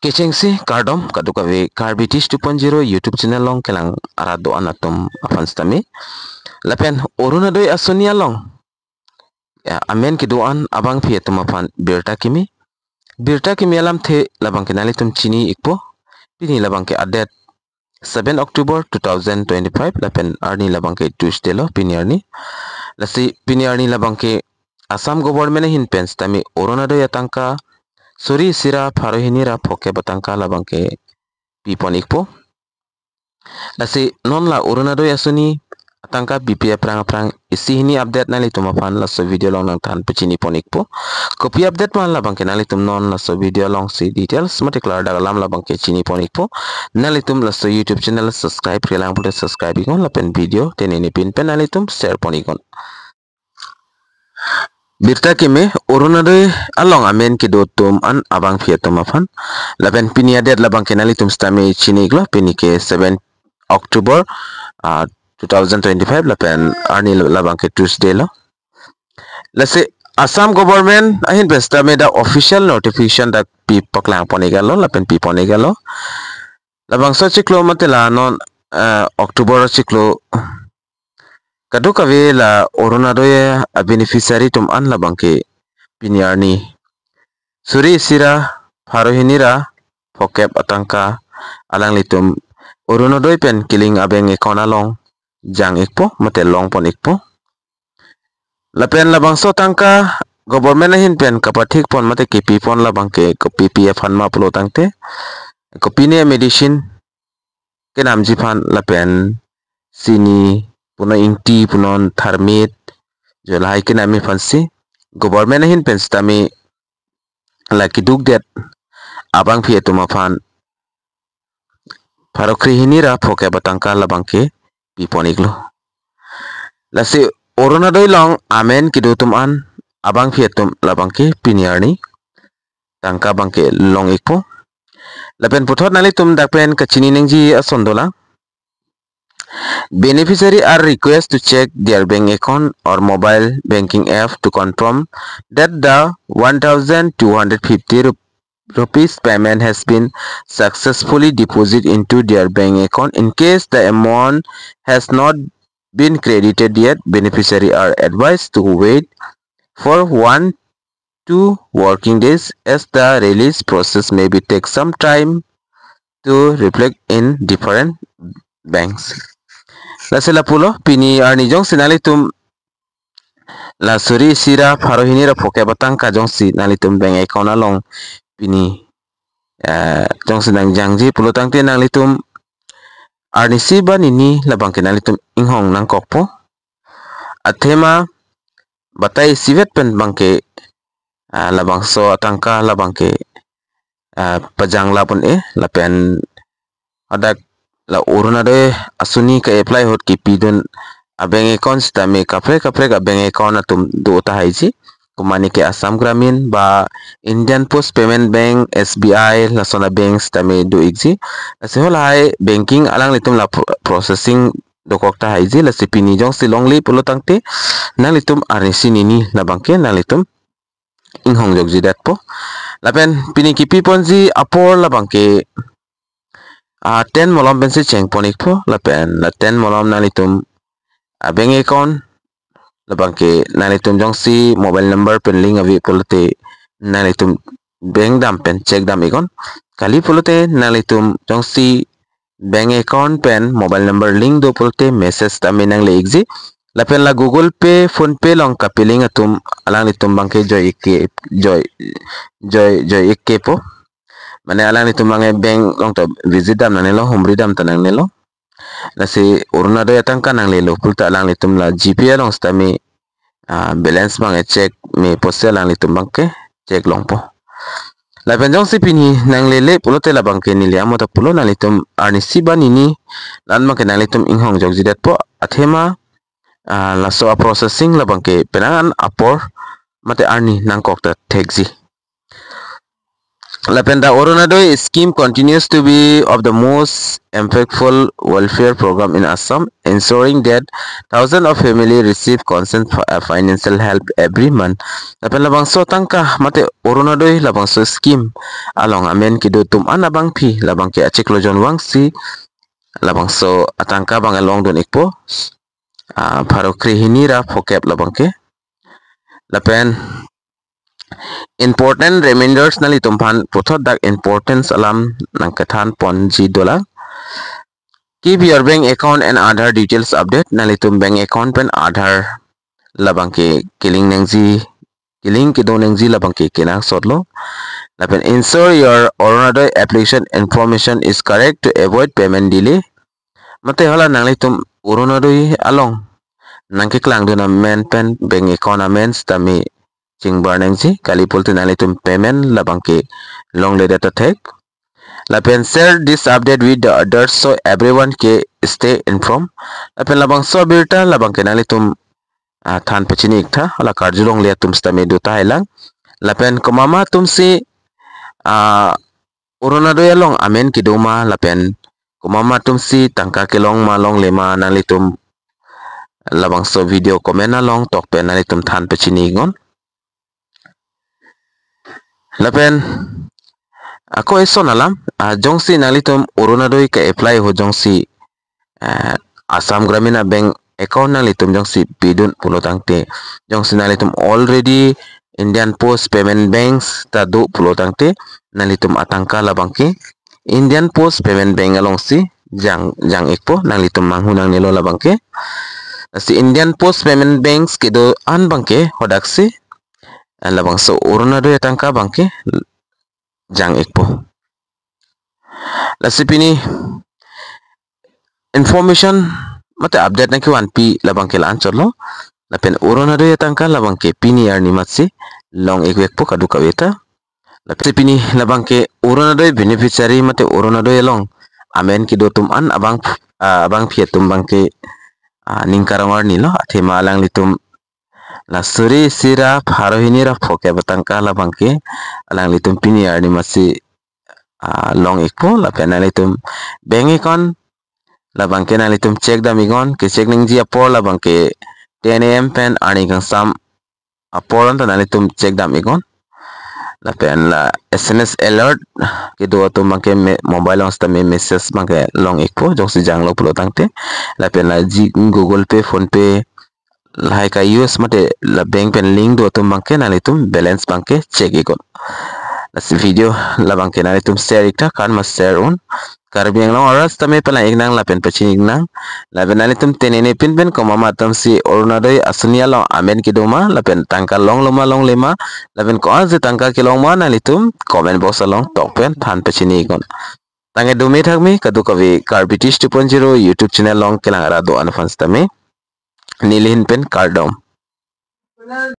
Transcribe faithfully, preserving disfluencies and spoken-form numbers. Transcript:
Kechengsi kardom kadokave Karbi Teach two point zero YouTube channel along kelang arat do-an atum aphan sitame. Lapen Orunodoi asoni along, ya, amen kedo-an abangpi atum aphan birta kimi. Birta kimi alamthe labangke nanglitum chini ikpo. Pini labangke a-date seven October two thousand twenty-five, lapen arni labangke Tuesday lo pini arni. Lasi pini arni labangke Assam government ahin pen sitame Orunodoi atangka suri isi ra pharo hini ra phokep atangka labangke pipon ikpo. Lasi non la Orunodoi asoni atangka pipi aphrang aphrang isi hini update nanglitum aphan laso video along nangthan pachinipon ikpo. Kopi update ma labangke nanglitum non laso video alongsi details mate klardak alam labangke chinipon ikpo. Nanglitum laso YouTube channel subscribe-re lang pulote subscribe iknon lapen video tenene pin pen nanglitum share pon iknon. Birta kimi, Orunodoi along amen kedo atum an abangpi atum aphan. Lapen pini a-date labangke nanglitum sitame chini iklo, pini ke seven October, ah, two thousand twenty-five, lapen arni labangke Tuesday lo. Lasi Assam government ahin pen sitame dak official notification dak pipaklang pon iklo lapen pipon iklo. Labangso achiklo mate la non, eh, October achiklo kadokave la Orunodoi a-beneficiary atum an labangke pini arni suri isi ra pharo hini ra phokep atangka alanglitum Orunodoi pen keling a-bank account along jang ikpo mate longpon ikpo. Lapen labangso atangka government ahin pen kapathikpon mate kepipon labangke kopipi aphan ma pulo tangte, kopine medicine kenamji aphan lapen sini punon, ingti punon, tharmit, jo lahai kenamji aphansi government ahin pen sitame la keduk det abangpi atum aphan pharo kre hini ra phokep atangka labangke pipon iklo. Lasi Orunodoi along amen kedo atum an abangpi atum labangke pini arni tangka abangke long ikpo. Lapen puthot nanglitum dak pen kachini nangji ason dolang. Beneficiary are request to check their bank account or mobile banking app to confirm that the one thousand two hundred fifty rup-, rupees payment has been successfully deposited into their bank account. In case the amount has not been credited yet, beneficiary are advised to wait for one two working days, as the release process may be take some time to reflect in different banks. Lasi lapulo, pini arni jongsi nanglitum la suri isi ra pharo hini ra phokep atangka jongsi nanglitum bank account along pini, eh, jongsi nangjangji pulo tangte nanglitum arnisi ba nini labangke nanglitum inghong nangkokpo. Athema batai isivet pen abangke, ah, labangso atangka labangke, ah, pajang lapun e lapen hadak la Orunodoi asoni ka-apply ahut kepidun a-bank account sitame kaprek kaprek a-bank account atum do tahaiji. Komane ke Assam Gramin ba Indian Post Payment Bank, S B I, lason a-bank sitame do ikji. Lasi halahai banking alanglitum la pro-, processing dokok tahaiji, lasi pini jongsi longle pulo tangte nanglitum arnisi nini labangke nanglitum inghong jokji detpo. Lapen pini kepiponji apor labangke, ah, ten molom pensi chengpon ikpo, lapen la ten molom nanglitum a-bank account labangke nanglitum jongsi mobile number pen link ave pulote nanglitum bank dam pen check dam iknon. Kali pulote nanglitum jongsi bank account pen mobile number link do pulote message tame nangle ikji. Lapen la Google Pay, PhonePe along kapi link atum alanglitum abangke joi ikke, joi, joi, joi ikkepo. Mane alanglitum abangke bank along ta visit dam nangnelo, humri dam ta nangnelo. Lasi Orunodoi atangka nanglelo pulote alanglitum la GPay along sitame, ah, balance abangke check me pusi alanglitum abangke check longpo. Lapen jongsi pini nanglele pulote labangke neli amo ta pulo, nanglitum arnisi ba nini la-an abangke nanglitum inghong jokji detpo. Athema, ah, laso a-processing labangke penang an apor mate arni nangkok ta thekji. Lapen the Orunodoi scheme continues to be of the most impactful welfare program in Assam. ensuring that thousands of family receive constant fi- uh, financial help every month. Lapen labangso atangka mate Orunodoi labangso scheme along amen kedo atum an abangpi labangke achiklo jonvangsi labangso atangka abang longdun ikpo. Ah, pharo krehini ra phokep labangke. Lapen important reminders nanglitum aphan puthot dak importance alam nangkethan ponji dolang. Keep your bank account and Aadhaar details update. Nanglitum bank account pen Aadhaar labangke kelink nangji, kelink kedo nangji labangke kenangsotlo. Lapen ensure your Orunodoi application information is correct to avoid payment delay. Mate hala nanglitum Orunodoi along nangkeklangdun amen pen bank account amen sitame chingbar nangji, kali pulote nanglitum payment labangke longledet athek. Lapen share this update with the others so everyone ke stay informed. Lapen labangso abirta labangke nanglitum ah, than pachini iktha, hala karjulongle atum sitame do tahai lang. Lapen komat-mat atumsi ah, Orunodoi along amen kedo ma lapen komat-mat atumsi tangka kelong ma longle ma nanglitum labangso video comment along tok pen nanglitum than pachini iknon. Lapen ako eson alam, ah, jongsi nanglitum Orunodoi ke-apply ho jongsi ah, Assam Gramin Bank account nanglitum jongsi pidun pulo tangte, jongsi nanglitum already Indian Post Payment Banks ta do pulo tangte, nanglitum atangka labangke Indian Post Payment Bank alongsi jang jang ikpo, nanglitum manghu nangnelo labangke. Si Indian Post Payment Banks kedo an abangke hadaksi ah, labangso Orunodoi atangka abangke jang ikpo. Lasi pini information mate update nangkevanpi labangke la-anchotlo. Lapen Orunodoi atangka labangke pini arni matsi long ikvekpo kadokave ta. Lasi pini labangke Orunodoi beneficiary mate Orunodoi along amen kedo atum an abang ah, abangpi atum abangke ah, ning karong arnilo, athema alanglitum la suri isi ra pharo hini ra phokep atangka labangke alanglitum pini arni matsi ah, long ikpo. Lapen nanglitum bank account labangke nanglitum check dam iknon, ke check nangji apor labangke ten A M pen arni kangsam apor anta nanglitum check dam iknon. Lapen la S M S alert kedo atum abangke me- mobile along sitame message abangke long ikpo jongsi janglo pulo tangte. Lapen la G- Google Pay, PhonePe lahai ka-use mate la bank pen link do atum abangke nanglitum balance abangke check iknon. Lasi video labangke nanglitum share iktha, kan ma share un. Karbi Anglong arat sitame palang iknang lapen pachini iknang. Lapen nanglitum tenene pin pen komat-mat atumsi Orunodoi asoni along amen kedo ma lapen tangka longlo ma longle ma lapen ko-ansi tangka kelong ma nanglitum comment box along tok pen than pachini iknon. Tangke dome thakme kadokave Karbi Tish two point zero YouTube channel along kelang arat do-an aphan sitame neli ahin pen kardom.